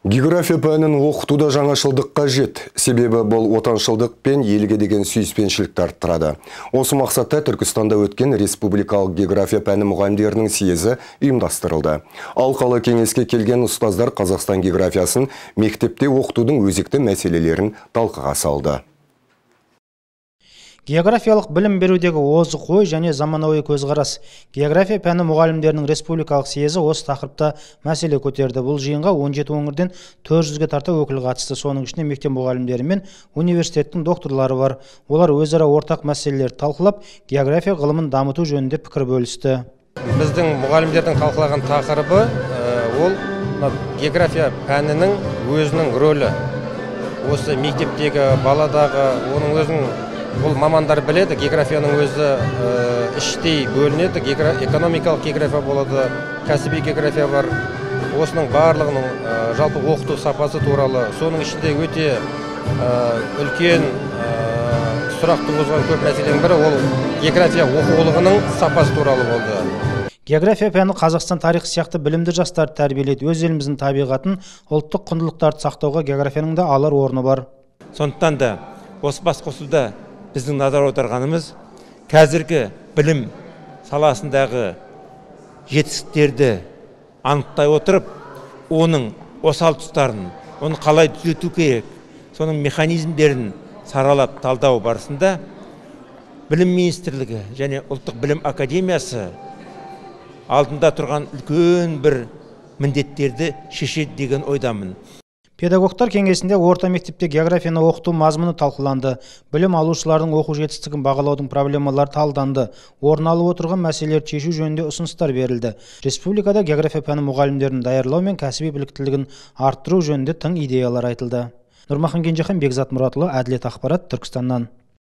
География пәнін оқытуда жаңашылдық қажет. Себебі бұл отаншылдық пен елге деген сүйіспеншілікті арттырады. Осы мақсатта Түркістанда өткен республикалық география пәні мұғалімдерінің съезі ұйымдастырылды. Алқалы кеңеске келген ұстаздар Қазақстан географиясын мектепте оқытудың өзекті мәселелерін талқыға салды. Географиялық білім берудегі озық ой және заманауи көзқарас. География пәні мұғалімдерінің республикалық съезі осы тақырыпта мәселе көтерді. Бұл жиынға 17 өңірден 400-ге тарта өкіл қатысты. Соның ішінде мектеп мұғалімдері мен университеттің докторлары бар. Олар өзара ортақ мәселелерді талқылап, география ғылымын дамыту жөнінде пікір бөлісті. Біздің мұғалімдердің талқылаған тақырыбы ол география пәнінің өзінің рөлі. Осы мектептегі баладағы оның өзінің бұл мамандар біледі, географияның өзі іштей бөлінеді, экономикалық география болады, кәсіби география бар. Осының барлығының жалпы оқыту сапасы туралы, соның ішінде өте үлкен сұрақ туғызған көп мәселенің бірі ол география оқулығының сапасы туралы болды. География пәні Қазақстан тарихы сияқты білімді жастарды тәрбиелейді. Өз еліміздің табиғатын, ұлттық құндылықтарды сақтауға географияның да алар орны бар. Сондықтан да осы басқосуда біздің назар аударғанымыз қазіргі білім саласындағы жетістіктерді анықтай отырып, оның осал тұстарын, оны қалай түзету керек, соның механизмдерін саралап талдау барысында Білім министрлігі және Ұлттық білім академиясы алдында тұрған үлкен бір міндеттерді шешеді деген ойдамын. Педагогтар кеңесінде орта мектепте географияны оқыту мазмұны талқыланды. Білім алушылардың оқу жетістігін бағалаудың проблемалары талданды. Орын алып отырған мәселелерді шешу жөнінде ұсыныстар берілді. Республикада география пәні мұғалімдерін даярлау мен кәсіби біліктілігін арттыру жөнінде тың идеялар айтылды. Нұрмахан Кенжехан, Бекзат Мұратұлы, Әділет ақпарат, Түркістаннан.